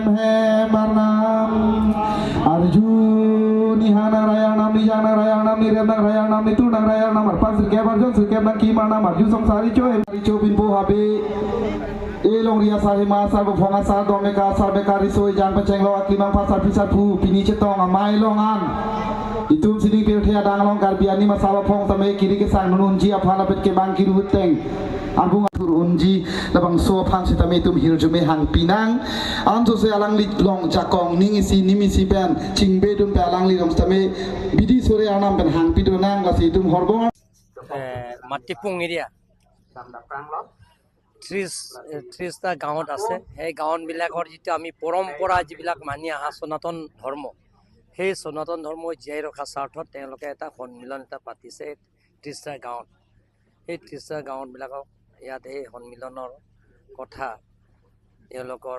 Hem Arjun Nihana Rayanam Nijana Rayanam Niremnang Rayanam Nitunang Rayanam Arpan Sirke Barjon Sirke Nang Kimanam Arjun Samsari Cho Hem Cho Binpo Habe Elong Ria Sahima Sarbo Fonga Sa Domeka Sarbeka Risoi Jang Peceng Lo Aklimang Pasar Pisar Pu Pini Cetong Amai Longan Itum sining pirthia danglong karbiani masala phong tame kiri ke sang nunun ji aphana pet ke bang kiru teng arbung athur unji labang so phang sitame itum hirjume hang pinang anjo se alang li long jakong ning isi nimisi pen chingbe dum pe alang li rom tame bidi sore anam pen hang pidonang lasi itum horbong Matipung area 30টা গাঁৱত আছে। সেই গাঁৱতবিলাকৰ যিটো আমি পৰম্পৰা যিবিলাক মানি অহা সনাতন ধৰ্ম, সেই সনাতন ধৰ্ম জীয়াই ৰখা স্বাৰ্থত তেওঁলোকে এটা সন্মিলন এটা পাতিছে 30টা গাঁৱত। সেই 30টা গাঁৱতবিলাকক ইয়াত এই সন্মিলনৰ কথা তেওঁলোকৰ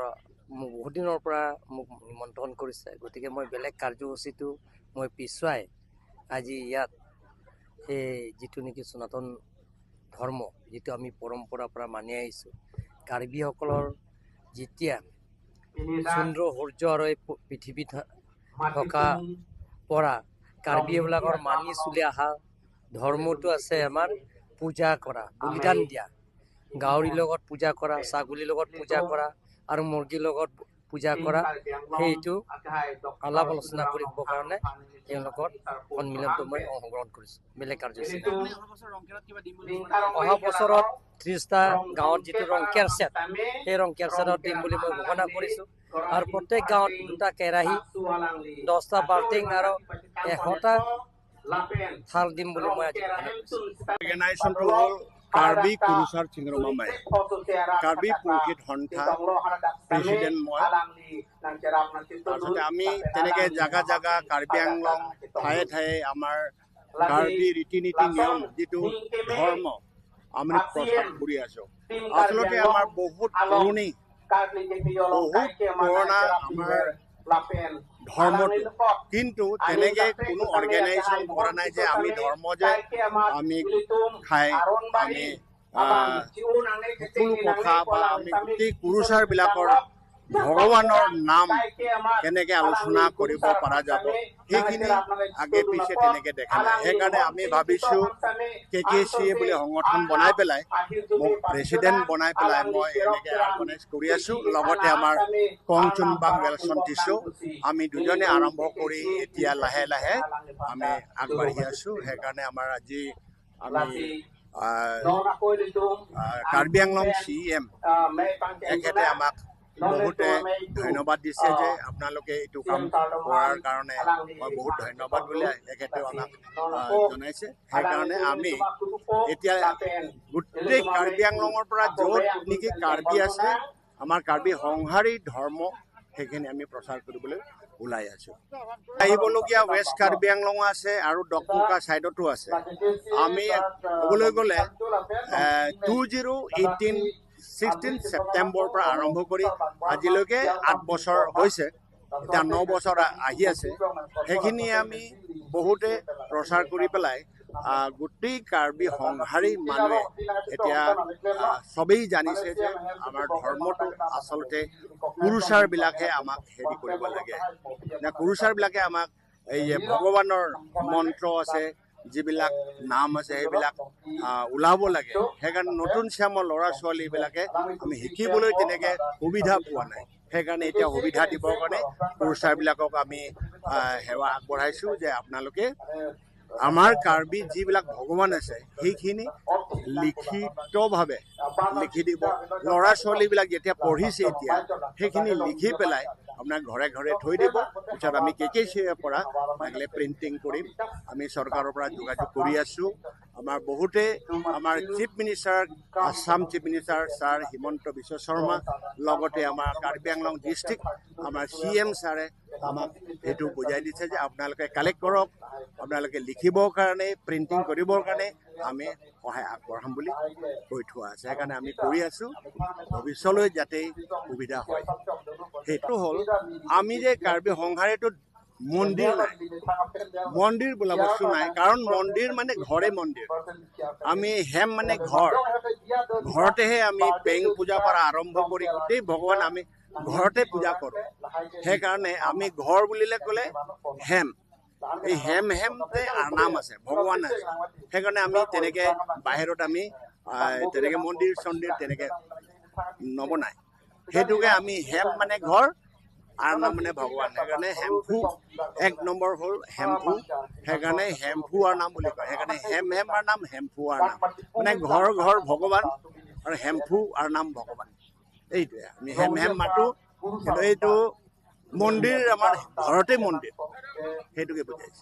মোক বহুত দিনৰ পৰা মোক নিমন্ত্ৰণ কৰিছে। গতিকে মই বেলেগ কাৰ্যসূচীটো মই পিছুৱাই আজি ইয়াত সেই যিটো নেকি সনাতন ধৰ্ম যিটো আমি পৰম্পৰাৰ পৰা মানি আহিছোঁ, কাৰ্বিসকলৰ যেতিয়া চন্দ্ৰ সূৰ্য আৰু এই পৃথিৱীত থকা পৰা কাৰ্বিবিলাকৰ মানি চলি অহা ধৰ্মটো আছে আমাৰ পূজা কৰা, বলিদান দিয়া, গাহৰিৰ লগত পূজা কৰা, ছাগলীৰ লগত পূজা কৰা আৰু মুৰ্গীৰ লগত পূজা কৰা, সেইটো আলাপ আলোচনা কৰিবৰ কাৰণে তেওঁলোকৰ সন্মিলনটো মই অংশগ্ৰহণ কৰিছোঁ। বেলেগ কাৰ্যসূচী অহা বছৰত 30টা গাঁৱত যিটো ৰংকেৰ চেট, সেই ৰংকেৰ চেটত দিম বুলি মই ঘোষণা কৰিছোঁ। আৰু প্ৰত্যেক গাঁৱত 2টা কেৰাহী, 10টা বাল্টিং আৰু 100টা থাল দিম বুলি মই আজি ঘোষণা কৰিছোঁ। অৰ্গেনাইজেশ্যনটো হ'ল কাৰ্বি কুৰুচাৰ চিংৰমামাই, কাৰ্বি পুৰোহিত সন্থা প্ৰেচিডেণ্ট মই। তাৰপিছতে আমি তেনেকৈ জাগা জাগা কাৰ্বি আংলং ঠায়ে ঠায়ে আমাৰ কাৰ্বি ৰীতি নীতি নিয়ম যিটো ধৰ্ম আমি প্ৰচাৰ কৰি আছোঁ। আচলতে আমাৰ বহুত পুৰণি, বহুত পুৰণা আমাৰ ধৰ্মটো, কিন্তু তেনেকৈ কোনো অৰ্গেনাইজেশ্যন কৰা নাই যে আমি ধৰ্ম যে আমি খাই আমি সকলো কথা বা আমি গোটেই কুৰুচাৰবিলাকৰ ভগৱানৰ নাম কেনেকৈ আলোচনা কৰিব পৰা যাব সেইখিনি আগে পিছে তেনেকৈ দেখা নাই। সেইকাৰণে আমি ভাবিছোঁ কে কে চি এ বুলি সংগঠন বনাই পেলাই মোক প্ৰেচিডেণ্ট বনাই পেলাই মই এনেকৈ অৰ্গেনাইজ কৰি আছোঁ। লগতে আমাৰ কংচুনবাং ৱেলছন টিছু আমি দুজনে আৰম্ভ কৰি এতিয়া লাহে লাহে আমি আগবাঢ়ি আছোঁ। সেইকাৰণে আমাৰ আজি আমি কাৰ্বি আংলং চি এম তেখেতে আমাক বহুতে ধন্যবাদ দিছে যে আপোনালোকে এইটো কাম কৰাৰ কাৰণে মই বহুত ধন্যবাদ বুলি তেখেতেও আমাক জনাইছে। সেইকাৰণে আমি এতিয়া গোটেই কাৰ্বি আংলঙৰ পৰা য'ত নেকি কাৰ্বি আছে, আমাৰ কাৰ্বি সংহাৰী ধৰ্ম সেইখিনি আমি প্ৰচাৰ কৰিবলৈ ওলাই আছোঁ। আহিবলগীয়া ৱেষ্ট কাৰ্বি আংলঙো আছে আৰু ডকমকা ছাইডতো আছে। আমি ক'বলৈ গ'লে 2018 16 ছেপ্টেম্বৰৰ পৰা আৰম্ভ কৰি আজিলৈকে 8 বছৰ হৈছে, এতিয়া 9 বছৰ আহি আছে। সেইখিনি আমি বহুতে প্ৰচাৰ কৰি পেলাই গোটেই কাৰ্বি সংহাৰী মানুহে এতিয়া চবেই জানিছে যে আমাৰ ধৰ্মটো আচলতে কুৰুচাৰবিলাকে আমাক হেৰি কৰিব লাগে। কুৰুচাৰবিলাকে আমাক এই যে ভগৱানৰ মন্ত্ৰ আছে, যিবিলাক নাম আছে সেইবিলাক ওলাব লাগে। সেইকাৰণে নতুন শ্যামৰ ল'ৰা ছোৱালীবিলাকে আমি শিকিবলৈ তেনেকৈ সুবিধা পোৱা নাই। সেইকাৰণে এতিয়া সুবিধা দিবৰ কাৰণে কুৰুচাৰবিলাকক আমি সেৱা আগবঢ়াইছোঁ যে আপোনালোকে আমাৰ কাৰ্বি যিবিলাক ভগৱান আছে সেইখিনি লিখিতভাৱে লিখি দিব। ল'ৰা ছোৱালীবিলাক যেতিয়া পঢ়িছে এতিয়া সেইখিনি লিখি পেলাই আপোনাৰ ঘৰে ঘৰে থৈ দিব। পিছত আমি কে কে চিৰ পৰা লাগিলে প্ৰিণ্টিং কৰিম। আমি চৰকাৰৰ পৰা যোগাযোগ কৰি আছোঁ। আমাৰ বহুতে আমাৰ chief minister, Assam chief minister sir Himanta Biswa Sarma, লগতে আমাৰ কাৰ্বি আংলং ডিষ্ট্ৰিক্ট আমাৰ চি এম ছাৰে আমাক সেইটো বুজাই দিছে যে আপোনালোকে কালেক্ট কৰক, আপোনালোকে লিখিবৰ কাৰণে, প্ৰিণ্টিং কৰিবৰ কাৰণে আমি সহায় আগবঢ়াম বুলি কৈ থোৱা আছে। সেইকাৰণে আমি কৰি আছোঁ, ভৱিষ্যলৈ যাতে সুবিধা হয়। সেইটো হ'ল আমি যে কাৰ্বি সংহাৰীটোত মন্দিৰ নাই, মন্দিৰ বোলা বস্তু নাই। কাৰণ মন্দিৰ মানে ঘৰে মন্দিৰ, আমি হেম মানে ঘৰ, ঘৰতেহে আমি পেং পূজাৰ পৰা আৰম্ভ কৰি গোটেই ভগৱান আমি ঘৰতে পূজা কৰোঁ। সেইকাৰণে আমি ঘৰ বুলিলে ক'লে হেম, এই হেম হেমতে নাম আছে, ভগৱান আছে। সেইকাৰণে আমি তেনেকৈ বাহিৰত আমি তেনেকৈ মন্দিৰ চন্দিৰ তেনেকৈ নবনায়। সেইটোকে আমি হেম মানে ঘৰ আৰু নাম মানে ভগৱান। সেইকাৰণে হেমফু এক নম্বৰ হ'ল হেমফু, সেইকাৰণে হেমফু আৰু নাম বুলি কয়। সেইকাৰণে হেম হেম আৰু নাম হেমফু আৰু নাম মানে ঘৰ ঘৰ ভগৱান আৰু হেমফু আৰু নাম ভগৱান। এইটোৱে আমি হেম হেম মাতো, কিন্তু এইটো মন্দিৰ আমাৰ ঘৰতে মন্দিৰ, সেইটোকে বুজাইছে।